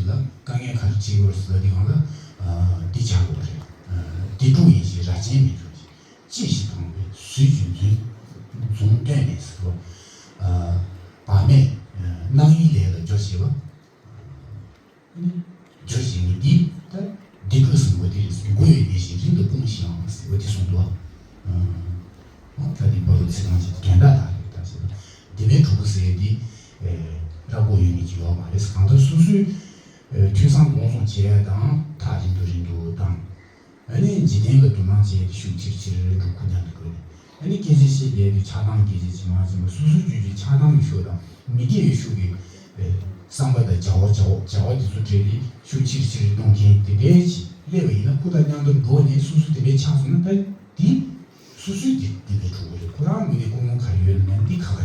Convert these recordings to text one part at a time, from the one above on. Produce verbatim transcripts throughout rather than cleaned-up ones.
ལ་དཀའ་ངལ་ག་རེ་འཕྲད་ཀྱི་ཡོད་རེད་ཟེར་བ་དེ་སྒང་ལ། ཨ། འདི་ཆགས་དགོས་རེད། ཨ། དེ་འགྲོ་ཡིན་ཞེས་ར་ཆེན་མེད་འགྲོ་ཞེས། ཅི་ཞིག་མཐོང་བས་ཟོལ་གྱིས་འཛུམ་འཛུམ་བཏོན་ནས་ཟེར་བ། ཨ། བག་མེད་སྣང་ཡུལ་ལས་ལ་སྦྱོར་བྱེད་པ། སྦྱོར་བྱེད་ནི་འདི་ལྟར་བདེ་དྲོད་ཟིན་པ་དེ་རེད། མགོ་ཡི་ནད་གཞི་རིང་དུ་སྤོང་ཞིང་ཟེར་བ་དེ་གསུངས་འདུག་ཨ། ད་འདི་བར་དུ་ཚིག་རྐང་གཅིག་དོན་དག་དག་རེད། ད་ཟེར་བ་བདེ་བའི་གྲོགས་པོ་ཟེར་ཡས་འདི་ར་མགོ་ཡོད་ནི་ཅིག་ཡོད་མ་རེད། གང་ལྟར་སོ་སོའི་ཐོས་བསམ་སྒོམ་གསུམ་བྱེད་ཡས་དང་ཐག་རིང་དུ་རིང་དུ་བཏང་། ཨ་ནི་འཇིག་རྟེན་ལ་དོ་སྣང་བྱས་ཏེ་ཤུགས་ཆེར་ཆེར་འགྲོ་ཁུངས་མཉམ་དུ་འགྲོ་ནས། ཨ་ནི་སྐད་ཆ་བཤད་བསྡད་དུས་ཆགས་སྡང་སྐད་ཆ་ཇི་མ་ཇི་མ་སོ་སོ་བརྗོད་རྒྱུ་ཆགས་སྡང་གི་ཤུགས་དང་མི་དགེ་བའི་ཤུགས་ཀྱིས། ཨེ། བསམ་པ་དང་བྱ་བ་བྱ་བ་བྱ་བ་དེ་ཚོ་འདྲེས་ཏེ་ཤུགས་ཆེར་ཆེར་གཏོང་མཁན་དེ་འདྲས་ཅིག་སླེབས་པ་ཡིན་ན། ཁོ་དང་མཉམ་དུ་འགྲོ་ནས་སོ་སོ་དེ་འདྲས་ཆགས་སོང་ན། ད་དེ་སོ་སོའི་དེ་དེ་འདྲས་གྲུབ་ཀྱི་རེད། ཁོ་རང་ངོས་ནས་ཀུན་སློང་ག་རེ་ཡོད་ན་མེད་ན་འདི་ཁག་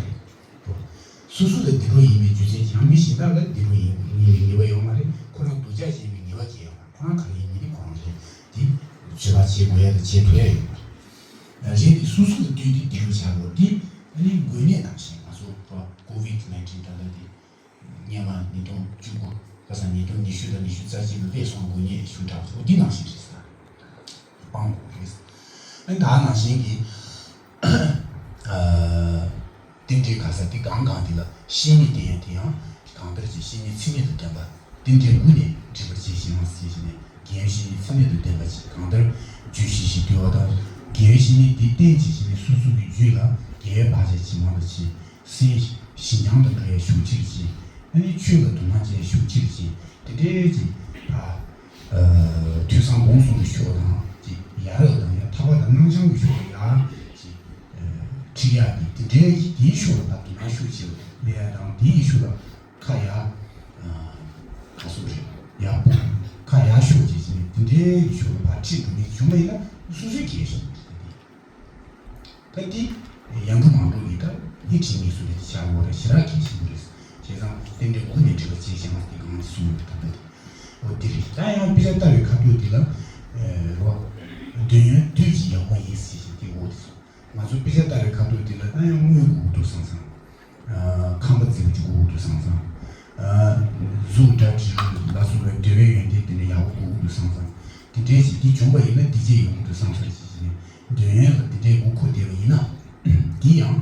པོ་རེད། སོ་སོ་ལ་བདེ་འགྲོ་ཡིན་པའི་རྒྱུ་མཚན་གྱིས་ཡང་མི་གཞན་དག་ལ་བདེ་འགྲོ་ཡིན་ཡིན་པའི་ངེས་པ་ཡོད་མ་རེད། ཁོ་རང་སྡུག་ཅག་ཡིན་པའི་ངེས་པ་གང་ཡང་ཡོད་མ་རེད། ཁོ་རང་ག་རེ་ཡིན་མིན་དེ་ཁོ་རང་རེད། དེ་བྱེད་པ་བྱེད་དགོས་ཡ་དང་བྱེད་ཐུབ་ཡ་ཡོད་མ་རེད། རེད་དེ་སོ་སོ་ལ་ལྟོས་ཏེ་བདེ་འགྲོ་བྱ་དགོས་དེ། ཨ་ནི་འགོས་ནད་ནང་བཞིན་ང་ཚོ་ཀོ་བིད་ནའིན་ཊིན་ད་ལྟ་དེ་སྔོན་མ་ཉིས་སྟོང་བཅུ་དགུ་ཁ་སང་ཉིས་སྟོང་ཉི་ཤུ་དང་ཉི་ཤུ་རྩ་གཅིག་ལ་སླེབས་སོང་། འགོས་ནད་ཤུགས་དྲག་པོ་འདི་ནང་བཞིན་རེད་ཟེར། སྤང་དགོས་རེད། ཨ་ནི་ད་ནང་བཞིན་གྱི། ཨ། རྟེན་འབྲེལ་ག་ས་དེ་གང་གང་དེ་ལ་བཤེས་གཉེན་བསྟེན་ཡ་དེ་ཡང་གང་ལྟར་གྱི་བཤེས་གཉེན་མཚན་ཉིད་དང་ལྡན་པ། རྟེན་འབྲེལ་དགུ་ནས་འགྲིག་པར་བྱས་ཤིང་ཟེར་བཞིན་ནས། དགེ་བའི་བཤེས་གཉེན་མཚན་ཉིད་དང་ལྡན་པ་ཅིག་གང་ལྟར་བརྗོད་བྱ་ཞིག་འདུལ་བ་དང་། དགེ་བའི་བཤེས་གཉེན་དེ་བསྟེན་བྱས་ཤིང་ནས་སོ་སོ་གི་རྒྱུད་ལ་དགེ་བའི་བག་ཆགས་ཇེ་མང་དུ་ཕྱིན། སེམས་ཞི་འཇམ་དུ་འགྲོ་ཡ་ཤུགས་ཆེར་ཕྱིན། ཨ་ནི་ཆོས་ལ་དོ་སྣང་བྱེད་ཡ་ཤུགས་ཆེར་ཕྱིན། དེ་འདྲའི་ཅིག་ཨ། ཨ། ཐོས་བསམ་སྒོམ་གསུམ་གྱི་ཕྱོགས་དང་ཅིག་ཡར་ལ་དང་ཡང་ཐར་པ་དང་སྣང་ཆུང་གི་ཕྱོགས་ལ་ཡར་ཅིག་ཨ། ཁྲིད་ཡག་གི་དེ་འདྲའི་དེའི་ཕྱོགས་ལ་ད་དོ་སྣང་ཤུགས་ཆེ་བ་སླེབས་ཡ་དང་། དེའི་ཕྱོགས་ལ་ཁ་ཡར། ཨ། ག་ཟེར་རེད། ཡར་སྤོ། ཁ་ཡར་ཤོག་ཅེས་བྱས་ནས་དེ་འདྲའི་ཕྱོགས་ལ་ཕར་ཁྲིད་འགྲོ་མཁན་བྱུང་བ་ཡིན་ན་སོ་སོའི་གེགས་ཤིག་རེད། ད་འདི་ཡར་འགྲོ་མར་འགྲོ་ཡིན་ད་ཡིད་ཁྲིད་ངེས་སུ་རེད་ཆགས་ཡོད་རེད། ཞེ་དྲག་གལ་ཆེན་པོ་རེད། བྱས་ཙང་རྟེན་འབྲེལ་དགུ་ནས་འགྲིག་པ་བྱེད་ཅེས་ང་ཚོས་གང་ནས་གསུངས་ཡོད་པ་ད་ལྟ་དེ། འོ་འདི་རེད། ད་ཡང་དཔེ་ཆ་ལྟ་བའི་ཁ་ཐུག་འདི་ལ། ཨེ། རོ། འདོད་ཡོན་བདུད་ཀྱི་ཡག་པོ་ཡིན་ཟེར་བཞིན་དེ་འོ་དེ་སོང་། ང་ཚོ་དཔེ་ཆ་ལྟ་བའི་ཁ་ཐུག་འདི་ལ་ད་ཡང་དངུལ་དགོས་ཀྱི་འདུག་བསམ་བསམ། ཨ། ཁང་པ་རྫིག་པོ་ཅིག་དགོས་ཀྱི་འདུག་བསམ་བསམ། ཨ། གཟུགས་སྒྲ་དྲི་རོ་ལ་སོགས་པའི་འདོད་པའི་ཡོན་ཏན་དེ་འདྲ་ཡག་པོ་དགོས་ཀྱི་འདུག་བསམ་བསམ། དེ་འདྲའི་ཞིག་དེ་བྱུང་བ་ཡིན་ན་བདེ་སྐྱིད་ཡོང་གི་འདུག་བསམ་བསམ་ཞིག་བྱས་ནས་འདོད་ཡོན་ལ་དེ་འདྲའི་མགོ་འཁོར་བསྡད་པ་ཡིན་ན། དེ་ཡང་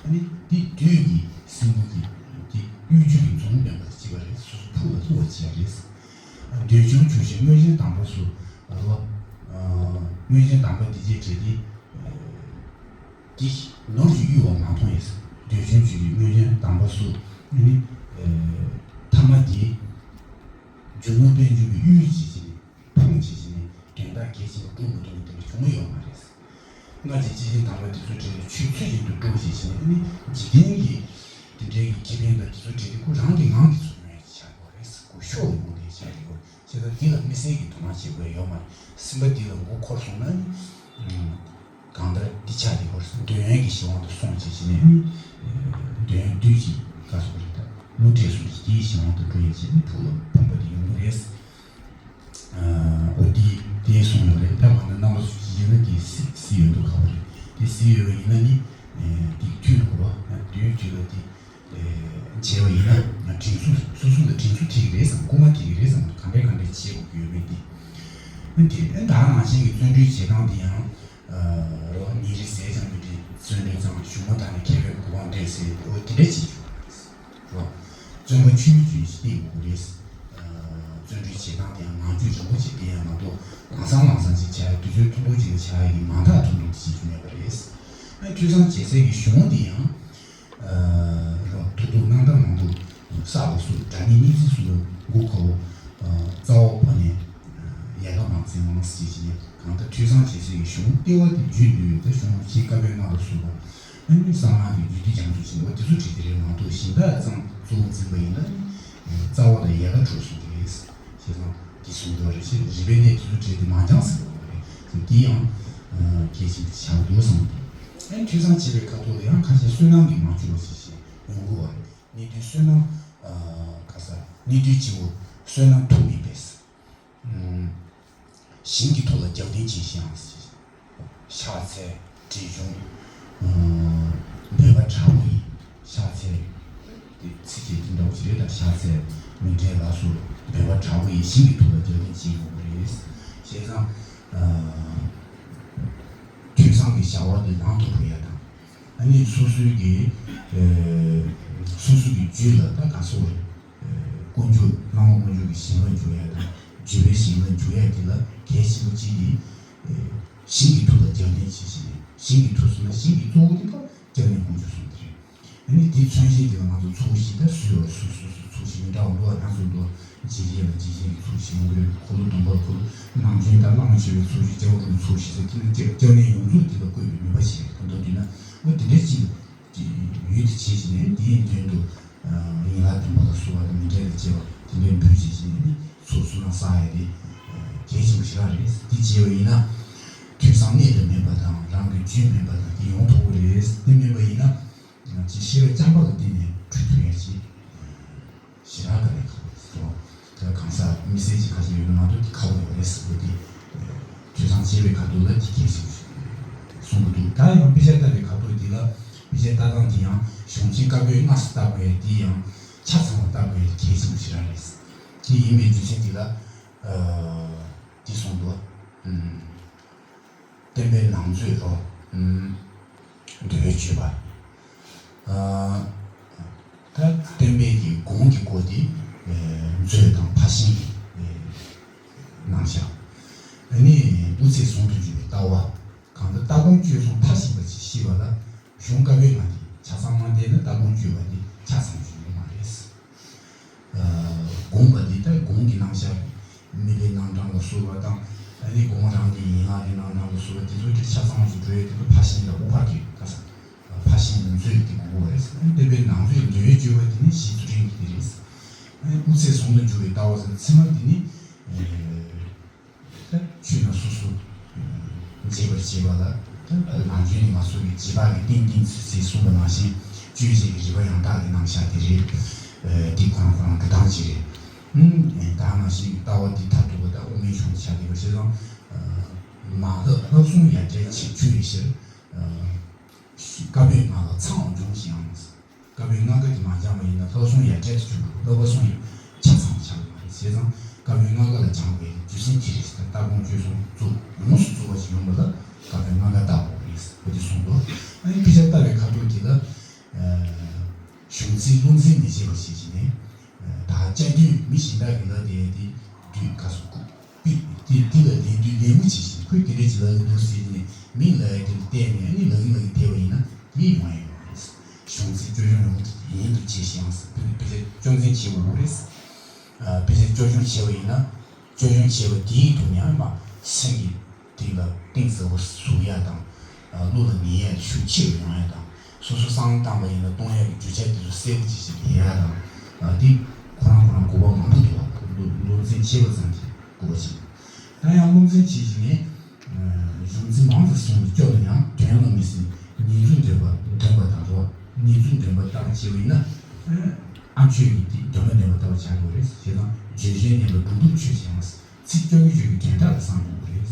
ཨ་ནི་དེ་བདུད་ཀྱི་སྲིན་པོ་གི་དེ་གཡོ་སྒྱུ་གི་འཛུམ་དཔོན་པ་ཅིག་པ་རེད། སོ་སོ་ཕུག་ལ་བླུག་པ་བྱས་རེད། འདོད་ཆུང་བྱུང་ཞིང་མངོན་ཞེན་དམ་པ་སུ། རོ། ཨ། མངོན་ཞེན་དམ་པ་འདི་བྱས་བྱས་ཏེ། འདི་ནོར་གྱི་གཡུལ་བ་མ་མཐོང་ཡས། འདོད་ཆུང་བྱུང་ཞིང་མངོན་ཞེན་དམ་པ་སུ། ཨ་ནི། ཨ། ཐ་མ་འདི་རྒྱུ་ནོར་དཔལ་འབྱོར་གྱི་གཡུལ་བྱེད་ཀྱི་ནི། ཕུང་བྱེད་ཀྱི་ནི་དོན་དག་གལ་ཆེན་པོ་སྒྲུབ་མི་ཐུབ་ནི་དེ་འདྲ་བྱུང་ཡོད་མ་རེད། སྔར་གྱི་སྐྱེས་ཆེན་དམ་པ་དེ་ཚོ་གྲས་ཆོས་ཚུལ་བཞིན་དུ་སྒྲུབ་བྱེད་ཀྱི་ནི་འཇིག་རྟེན་གྱི་དེ་འདྲའི་གི་ཁེ་ཕན་དང་དེ་ཚོ་གྲས་དེ་ཁོ་རང་གི་ངང་གིས་ཚུར་ཉོ་ཡ་ཆགས་ཡོད་རེད། ཁོ་ཤོར་བའི་ངང་ནས་ཆགས་ཡོད། བྱས་ཙང་འདི་ལ་དམིགས་བསལ་གྱི་དོ་སྣང་བྱེད་དགོས་ཡོད་མ་རེད། སེམས་པ་འདི་ལ་མགོ་འཁོར་སོང་ན་ནི། གང་ལྟར་འདི་ཆགས་ཀྱི་ཡོད་རེད། འདོད་ཡོན་གྱི་གཞན་དབང་དུ་སོང་བྱས་བྱས་ནས། འདོད་ཡོན་བདུད་ཀྱི་བཀའ་སོགས་རེད། ད་བསླུ་བྲིད་སོགས་ཀྱི་དེའི་གཞན་དབང་དུ་འགྲོ་ཡས་བྱས་ནས་ཕུགས་ལ་ཕུང་པ་དེ་ཡོང་གི་རེད། འོ་དེ་དེ་གསུངས་ཡོད་རེད། ད་གང་ལྟར་རྣམ་པ་ཚོ་ཅིག་ཡིན་ན་དེ་གཟིགས་གཟིགས་ཡོད་འདུག་ག་བ་རེད། དེ་གཟིགས་ཡོད་པ་ཡིན་ན་ནི། དེ་དུས་འདུག་རོགས། དུས་དུས་ལ་དེ། བྱས་པ་ཡིན་ན་དྲིན་གཟོ་སོ་སོ་ལ་དྲིན་གཟོ་འཁྲི་གི་རེད་བསམ། རྐུ་མ་འཁྲི་གི་རེད་བསམ། ག་འདྲས་ག་འདྲས་བྱེད་དགོས་ཀྱི་ཡོད་མེད་དེ། ཨ་དེ་ཨ་ད་ནང་བཞིན་གྱི་བརྩོན་འགྲུས་བྱེད་སྟངས་དེ་ཡང་། རོ། ཉིན་རེ་ཟས་ཀྱང་མི་འདྲི། བརྩོན་འགྲུས་གཙང་། གཞུང་མ་དག་ནས་མཁས་པའི་གོ་འཕང་འདྲེན་ཟེར། འོ་དེ་འདྲས་བྱེད་རྒྱུ་རེད། རོ། བརྩོན་པ་ཆུ་ཡི་རྒྱུན་བཞིན་བསྟེན་དགོས་རེད། བརྩོན་འགྲུས་བྱེད་སྟངས་དེ་ཡང་ངང་རྒྱུད་རིང་པོ་ཅིག་བསྟེན་ཡ་མ་གཏོགས་ལམ་སང་ལམ་སང་ཅིག་བྱ་ཡ། དུས་ཚོད་ཐུང་ཐུང་ཅིག་ལ་བྱ་ཡ་གི་མང་དག་ཐུང་ཐུང་ཅིག་བྱེད་རྒྱུ་མེད་པ་རེད། ཨ་ཐོས་བསམ་བྱེད་སའི་གཞུང་དེ་ཡང་། རོ། ཐུག་ཐུག་སྣང་དག་མང་པོ་བསགས་པ་སོགས་སྒྲ་སྙན་སྙན་ཚིག་སོགས་ལ་མགོ་ཁ་བོ། རྩ་བ་ཕོ་ནས་ཡལ་ག་མ་འཛིན་དབང་ཟེར་བྱས་ནས་གང་ལྟར་ཐོས་བསམ་བྱེད་སའི་གཞུང་ལྟེ་བ་དེ་རྒྱུད་འདུལ་བའི་ད་གཞུང་ཆེ་བཀའ་པོད་ལྔ་ལ་སོགས་པ། ཨ་ནི་གསང་སྔགས་ཀྱི་རྒྱུད་སྡེ་རྒྱ་མཚོ་ཆེན་པོ་དེ་ཚོ་བྲིས་ཏེ་རེད་མ་གཏོགས་གཞན་དག་ཙམ་གཙོ་བོ་འཛིན་པ་ཡིན་ན་ནི། རྩ་བ་ལ་ཡལ་ག་འཕྲོ་སོང་གི་རེད། བྱས་ཙང་འདི་གསུང་དགོས་རེད། ཅེས་རིག་པའི་གནས་དེ་ཚོ་བྲིས་ཏེ་མ་འགྱངས་ཟེར་བ་རེད། འདི་ཡང་གལ་ཆེན་པོ་ཆགས་འདུག་བསམ། ཨ་ནི་ཐོས་བསམ་བྱེད་པའི་ཁ་ཐོག་ལ་ཡང་ཁ་ཤས་བསོད་ནམས་ཀྱིས་མ་ཆོག་པ་ཞིག་ཡོང་གི་བ། གནད་དོན་བསོད་ནམས། ཨ། ག་ས། གནད་དོན་སྤྱི་བོ་བསོད་ནམས་ཐུགས་མི་ཕེབས། ཨུམ། ཞིང་གི་ཐོག་ལ་རྒྱབ་རྟེན་བྱས་ཤིང་ཕྱག་འཚལ། བྲེལ་བྱུང་། ཨུམ། འབོད་པ་དྲག་པོ་ཡིས་ཕྱག་འཚལ། དེ་ཚིག་གཅིག་དེ་འདྲ་བོ་ཞིག་ དང་ཕྱག་འཚལ་མཎྜལ་ལ་སོགས་འབད་པ་དྲག་པོ་ཡིས་ཞིང་གི་མཐུ་ལ་སྦྱར་ནས་བྱེད་དགོས་པ་རེད། བྱས་ཙང་། ཨ། ཐོས་བསམ་གྱི་བྱ་བ་འདི་ནང་དུ་འགྲོ་ཡ་དང་། ཨ་ནི་སོ་སོའི་གི། ཨ། སོ་སོ་གི་རྒྱུད་ལ་ད་ག་སོགས་རེད། ཨ། དཀོན་མཆོག་བླ་མ་དཀོན་མཆོག་གི་ཞིང་ལ་འཇུག་ཡ་དང་། རྒྱུད་པའི་ཞིང་ལ་འཇུག་ཡ་དེ་ལ་གལ་ཆེན་པོ་གཅིག་གིས། ཨ། ཞིང་གི་མཐུ་ལ་སྦྱར་ནས་བྱེད་ཅིང་། ཞིང་གི་མཐུ་ཟེར་ན་ཞིང་གི་གཙོ་བོ་དེ་ད་སྐྱབས་གནས་དཀོན་མཆོག་གསུམ་དེ་རེད། ཨ་ནི་དེ་མཚོན་བྱེད་དེ་ལ་ང་ཚོ་ཚོགས་ཞིག་ད་སུས་བ་སུ་སུ་སུ་ཚོགས་ཞིག་མི་འདྲ་བ་འདུག་བ། སྣ་ཚོགས་འདུག་རྗེ་བཞི་ལ་རྗེ་བཞི་གི་ཚོགས་ཞིག་ཡོང་གི་རེད། འཁོར་ལོ་སྡོམ་པ་འཁོར་ལོ་ནམ་རྒྱུན་ད་བླ་མ་མཆོད་པའི་ཚོགས་ཞིག་སྐྱབས་འགྲོའི་ཚོགས་ཞིག་ཟེར་དེ་ནི་སྐྱབས་སྐྱབས་གནས་ཡོངས་རྫོགས་དེ་ལ་བཀོད་པའི་ནུས་པ་ཞིག་རེད། ད་མདོར་བསྡུས་ན་འོ་དེ་འདྲའི་ཅིག་ཡུལ་དུ་བྱེད་བཞིན་ནས་དེའི་མདུན་དུ་ཡན་ལག་བདུན་པ་ལ་སོགས་པ་དང་མཎྜལ་ལ་བཅས་པ་དེ་འདྲའི་འབུལ་བྱེད་བཞིན་ནས་ཚོགས་བསོད་ནམས་བསགས་ཡ་དེ་གལ་ཆེན་པོ་ཞེ་དྲག་རེད། དེ་བྱས་པ་ཡིན་ན་ཐོས་བསམ་གནད་དུ་སྨིན་པ་དང་རང་གི་རྒྱུད་སྨིན་པ་དང་དེ་ཡོང་ཐུབ་ཀྱི་རེད། དེ་མིན་པ་ཡིན་ན། ང་ཚོས་ཤེས་རབ་རྐྱང་པ་ལ་བརྟེན་ནས་འཕྲོད་ཐུབ་ཡ་ཅིག་ཞེ་དྲག་དཀའ་ལས་ཁག་པོ་རེད་ཟེར་བ། ད་གང་ཟག་མི་སེར་ཅིག་ཁ་ཤས་ཡོད་ན་ང་ཚོ་འདི་ཁག་པོ་ཡོད་རེད་ཟེར་བ་འདི། ཐོས་བསམ་བྱེད་པའི་ཁ་ཐུག་ལ་འདི་གལ་ཆེན་པོ་ཞིག་གསུང་གི་འདུག་ད་ཡང་དཔེ་ཆ་ལྟ་བའི་ཁ་ཐུག་འདི་ལ་དཔེ་ཆ་ལྟ་སྟངས་འདི་ཡང་གཞུང་ཆེན་བཀའ་པོད་ལྔ་ཟེར་ལྟ་དགོས་ཡ་འདི་ཡང་ཆ་ཚང་བ་ལྟ་དགོས་ཡ་གལ་ཆེན་པོ་ཞེ་དྲག་རེད། འདི་ཡིན་པའི་རྒྱུ་མཚན་འདི་ལ། འདི་གསུངས་འདུག་བསྟན་པའི་ནང་མཛོད་རོ། ཨུམ། འདུལ་བའི་སྤྱོད་པ། ཨ། ད་བསྟན་པའི་གི་དགོངས་ཀྱི་སྐོར་དེ། ཨེ། མཛོད་དང་ཕར་ཕྱིན་གྱི། ཨེ། གནང་བཞག་ཨ་ནི་དབུ་ཚད་ཟུང་དུ་འཇུག་པའི་ལྟ་བ། གང་ལྟར་ལྟ་སྒོམ་སྤྱོད་གསུམ་མཐར་ཕྱིན་པ་ཞིག་ཤེས་པ་ལ། གཞུང་བཀའ་པོད་ལྔ་འདི་ཆ་ཚང་མ་བལྟས་ན་ལྟ་སྒོམ་སྤྱོད་པ་འདི་ཆ་ཚང་ཞིག་ཡོད་མ་རེད། ཨ། དགོངས་པ་འདི་ལྟར་དགོངས་ཀྱི་རྣམ་གཞག་གི་དམིགས་པའི་རྣམ་གྲངས་ལ་སོགས་པ་དང་། ཨ་ནི་དགོངས་རང་གི་ཡན་ལག་གི་རྣམ་གྲངས་ལ་སོགས་པ་དེ་ཚོ་དེ་ཆ་ཚང་ཞིག་འགྲོ་ཡ་དེ་ཚོ་ཕར་ཕྱིན་དང་དབུ་ཕར་གྱི་ཁ་སང་ཕར་ཕྱིན་དང་མཛོད་ཀྱི་དགོངས་པ་རེད། ཨ་ནི་བསྟན་པའི་ནང་མཛོད་འདུལ་བའི་སྤྱོད་པ་དེ་ནི་གཞི་ཚུལ་ཁྲིམས་ཀྱི་དེ་རེད། ཨ་ནི་དབུ་ཚད་ཟུང་དུ་འཇུག་པའི་ལྟ་བ་ཟེར་ཚད་མ་དེ་ནི། ཨ། ཆོས་རྣམས་སོ་སོར་འབྱེད་པར་བྱེད་པ་ལ། ནམ་རྒྱུན་ནི་ང་ཚོ་གི་རྗེས་དཔག་གི་ཏིང་ཏིང་ཚིག་ཚིག་གསུངས་པ་ནང་བཞིན་དཔྱོད་བྱེད་ཀྱི་རིག་པ་ཡང་དག་གི་རྣམ་གཞག་དེ་རེད། ཨ། འདི་ཁོ་རང་ཁོ་རང་འགྲོ་སྟངས་ཅིག་རེད། ཨུམ། ད་ནང་བཞིན་གྱི་ལྟ་བ་འདི་མཐར་ཐུག་པ་ད་དབུ་མའི་གཞུང་ཆགས་ཀྱི་བ་ཞེས་སོང་། མ་ལྷག་ལྷག་བསྲུང་ཡ་བྲལ་ཆེས་ཆུ་ཡི་ཕྱིར། བཀའ་པོད་ལྔ་ལ་ཚང་བ་འབྱུང་ཞིང་ངམ། བཀའ་པོད་ལྔ་ཀ་དེ་མ་སྦྱངས་པ་ཡིན་ན་ལྷག་བསྲུང་ཡ་བྲལ་དུ་གྱུར་པ་ལྷག་པ་བསྲུང་ཡ་ཆ་ཚང་ཆགས་ཀྱི་མ་རེད། བྱས་ཙང་བཀའ་པོད་ལྔ་ཀ་ལ་སྦྱང་བའི་རྒྱུ་མཚན་དེ་རེད་ཟེར། ལྟ་སྒོམ་སྤྱོད་གསུམ་བཙུགས་ཡོངས་སུ་བཙུགས་པ་ཞིག་ཡོང་བ་ལ་བཀའ་པོད་ལྔ་ཀ་ལྟ་དགོས་རེད་ཟེར་བ་དེ་གསུངས་འདུག་ཨ་ནི་དཔེ་ཆ་ལྟ་བའི་ཁ་ཐུག་དེ་ལ། ཨ། གཞུང་ཚིག་བློ་འཛིན་མི་བྱེད་པ་ཞིག་བྱས་ནས། ད་བཅའ་དུས་མི་གཞན་དག་གི་ལ་དེ་དེ་དུས་ག་སོ་ཀུ། པི། དེ་དེ་ལ་ལན་དུས་ལད་མོ་བྱེད་བཞིན་ཁོས་དེ་འདྲ་ཅིག་ལབ་ཀྱི་འདུག་ཟེར་ནས་མིག་ལ་ཡ་དེ་ལ་བལྟས་ནས་ཨ་ནི་ལབ་ཀྱི་ལབ་ཀྱི་བསྡད་པ་ཡིན་ན་དེ་ཡོང་ཡ་ཡོད་མ་རེད། གཞུང་ཚིག་སྐྱོར་སྦྱོང་ཡོང་དུས་ཡིན་དུ་བྱེད་ཞེས་ཡང་ཟེར་དེ་ནི་དཔེ་ཆ་སྐྱོར་འཛིན་བྱེད་དགོས་རེད། དཔེ་ཆ་སྐྱོར་སྦྱོང་བྱས་པ་ཡིན་ན་སྐྱོར་སྦྱོང་བྱས་པ་དེའི་ཐོག་ནས་ཨ་མ་སེམས་ཀྱི་དེ་ལ་གཏིང་ཟབ་པོ་ཟུག་ཡ་དང་། ཨ། བློ་ལ་ངེས་ཡ་ཤུགས་ཆེ་རུ་ཡོང་ཡ་དང་། སོ་སོ་བསམ་བློ་བཏང་པ་ཡིན་ན་གཏོང་ཡ་གི་རྒྱུ་ཆ་དེ་ཚོ་གསལ་པོ་ཅིག་ཅིག་ཡོད་ཡ་དང་། ཨ། དེ་ཁོ་རང་ཁོ་རང་དགོས་པ་མང་པོ་འདུག་བ། བློ་བློ་འཛིན་བྱེད་པ་ཙམ་གྱིས་དགོས་པ་ཅིག་ད་ཡང་བློ་འཛིན་བྱེད་བཞིན་ནས། ཨ། གཞུང་ཚིག་མང་དུ་གསུངས་ཀྱང་ཡང་དོན་ལ་མི་ཟིན། ཉེར་འཛུགས་འདོན་པ་འདོན་པ་དང་རོ། ཉེར་འཛུགས་འདོན་པ་ལྟ་བུ་བྱས་པ་ཡིན་ན། ཨ། ཨ་མཆོད་ཀྱི་དེ་འདོན་པ་འདོན་པ་ལྟ་བུ་བྱ་དགོས་རེད། བྱས་ཙང་བརྗོད་བྱའི་སྙན་ལ་སྒྲུང་དུ་ཆོས་བྱས་ཡང་། ཚིག་སྐྱོར་གྱི་ཆོས་ཀྱི་དོན་དག་ལ་བསམ་དགོས་རེད།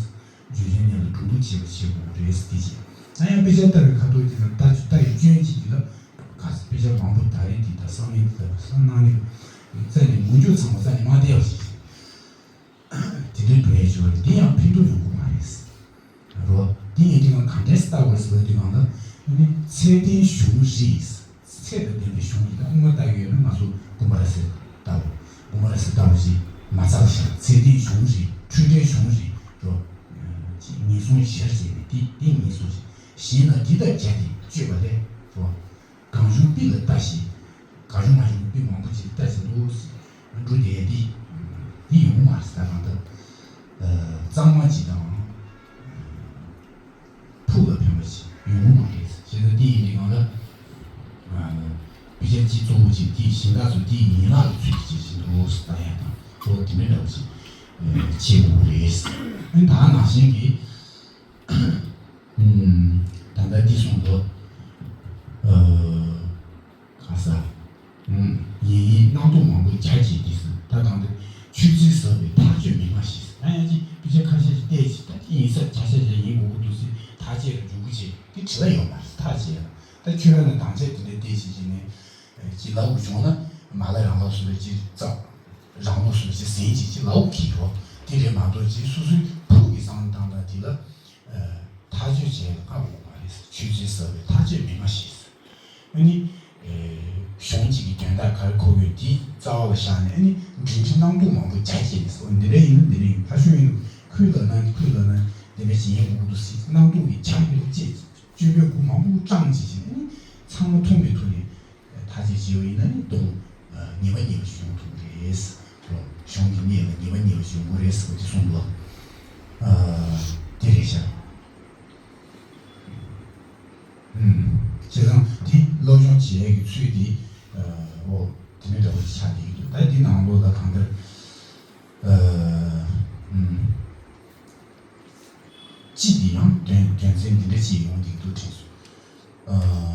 བརྗོད་བྱའི་སྙན་ལ་སྒྲུང་དུ་བྱེད་པ་བྱེད་དགོས་རེད་ཟེར་དེ་བྱས། ད་ཡང་དཔེ་ཆ་ལྟ་བའི་ཁ་ཐུག་དེ་ལ་ལྟ་ལྟ་ཡི་སྐྱོན་གཅིག་དེ་ལ་ག་ས་དཔེ་ཆ་མང་པོ་ད་རེས་དེ་ད་བསམ་ཡས་དེ་ལ་བསམ་གནང་ནས་རྩ་ནས་མུ་མཇུག་ཚང་མ་རྩ་ནས་མ་བསྡད་པ་ཞིག་དེ་འདྲའི་འགྲོ་ཡས་ཆོག་རེད། དེ་ཡང་ཕན་ཐོགས་ཡོང་གི་མ་རེད། རོ། དེ་ཡིན་དུས་ང་གང་འདྲས་ལྟ་དགོས་ཟེར་བ་དེ་གང་ལ། ཨ་ནི་ཚད་ལྡན་གཞུང་རིགས། ཚད་དང་ལྡན་པའི་གཞུང་རིགས་ད་དབུ་མ་ལྟ་གི་ཡོད་ན་ང་ཚོ་དགོངས་པ་རབ་གསལ་ལྟ་བུ། དགོངས་པ་རབ་གསལ་ལྟ་བུ་ཞིག་མ་ཚར་བ་ཞིག་ཚད་ལྡན་གཞུང་རིགས་འཕྲོས་འབྲེལ་གཞུང་རིགས་རོ། ཅིག་ངེས་བཟུང་གཞིར་བྱས་ནས་དེ་དེ་ངེས་བཟུང་ཞིག་གཞན་ལ་འདི་ལྟར་བྱ་སྟེ་སྤྱོད་པ་ལས་རོ། གང་བྱུང་པི་ལ་ལྟ་ཞིག་གང་བྱུང་མ་བྱུང་པི་མང་པོ་ཅིག་ལ་ལྟ་ཞིག་འདུག་འགྲོ་བསྡད་འདི། འདི་ཡོང་མ་རེད་ད་གང་ལྟར། གཙང་མ་ཅིག་དང་། ཕུགས་ལ་ཕན་པ་ཞིག་ཡོང་གི་མ་རེད། བྱས་ཙང་འདི་ཡིན་དུས་གང་ལ། དཔེ་ཆ་གཅིག་གཙོ་བོ་གཅིག་འདི་གཞན་དག་ཚོ་འདི་ཡན་ལག་གི་ཚུལ་གྱིས་བྱེད་བཞིན་འདུག་ཟེར་ལྟ་ཡ་དང་གཙོ་བོ་དེ་འདྲ་འདྲ་བོ་ཞིག་བྱེད་དགོས་ཀྱི་རེད། ཨ་ནི་ད་ནང་བཞིན་གྱི། ད་ལྟ་འདི་གསུངས་འདུག་ག་ས། ཡིན་ཡིན་སྣང་སྟོང་མང་པོ་རྒྱ་ཆེ་འདི་ཟེར་ད་གང་དུ་ཆོས་ཚུལ་ཟབ་པའི་ཐག་གཅོད་མི་སྨྲ་ཞིག་ཟེར། ད་ཡང་ཅིག་དཔེ་ཆ་ཁ་ཤས་ཤིག་བལྟས་ཤིག་ད་དེ་ཡིན་ས་བྱ་བྱ་བྱ་ཡིན་དགོས་ཀྱི་འདུག་ཟེར་ཐག་བཅད་ལ་འཇུག་གི་བྱེད་དེ་བྲི་ལ་ཡོད་མ་རེད། ཐག་བཅད་ལ་ད་ཁྱོད་རང་ལ་དང་ཆ་དེ་འདྲ་བལྟས་ཤིག་བྱས་ནས་ཅིག་ལབ་དགོས་བྱུང་ན་ མ་ལ་རང་ལོགས་སུ་ལ་ཅི་རྩ་རང་ལོགས་སུ་ལ་ཅི་ཟིན་ཅིག་ཅི་ལའོ་གི་རོ། དེ་རེད་མ་གཏོགས་ཅི་སོ་སོའི་ཕུགས་ཀྱི་བསམ་བློ་བཏང་སྟངས་དེ་ལ་ཐག་གཅོད་བྱས་ལ་ཁག་འོང་མ་རེད། ཆུ་ཚོད་གསར་བའི་ཐག་གཅོད་མེད་མ་ཤེས། ཨ་ནི། གཞུང་གཅིག་གི་དོན་དག་ག་རེ་གོ་དགོས་འདི་རྩ་བ་ལ་བཞག་ནས། ཨ་ནི་འབྲེལ་འདྲིས་གནང་སྡུག་མང་པོ་རྒྱ་བསྐྱེད་ནས་སོ། འདི་འདྲ་ཡིན་ན་འདི་འདྲ་ཡིན། ཕ་ཤུལ་ཡིན་ན་ཁུལ་ལ་ན་ཁུལ་ལ་ན་འདི་འདྲ་བྱེད་ཡིན་དགོས་འདུག་ཟེར་གནང་སྡུག་གི་རྒྱ་ཡོད་བཅས་སྤྱོད་པའི་སྒོ་མང་པོ་བཀྲམ་བྱས་བྱས་ནས། ཨ་ནི་ཚང་མ་མཐོང་མི་ཐུབ་ནས་ཐག་གཅོད་བྱས་པ་ཡིན་ན། ཨ་ནི་སྡུག་ཉེས་པ་ཉེས་པ་ཞིག་ཡོང་ཐུབ་ཀྱི་རེད། གཞུང་གི་གནས་ལ་ཉེས་པ་ཉེས་པ་ཞིག་ཡོང་གི་རེད་ཟེར་བ་དེ་གསུངས་པ། དེ་རེད་ཤག་ཨུམ། བྱས་ཙང་དེ་སློབ་སྦྱོང་བྱེད་ཡས་ཀྱི་ཚུལ་དེ། ཨོ། དེ་ནས་འདྲ་བོ་ཆགས་བསྡད་ཀྱི་འདུག་ད་འདི་ནང་ལོགས་ལ་གང་ལྟར། ཨུམ། སྤྱི་འདི་ཡང་དོན་དོན་ཚན་འདི་འདྲ་ཅིག་ཡོང་བསྡད་ཀྱི་འདུག་དྲན་སོང་།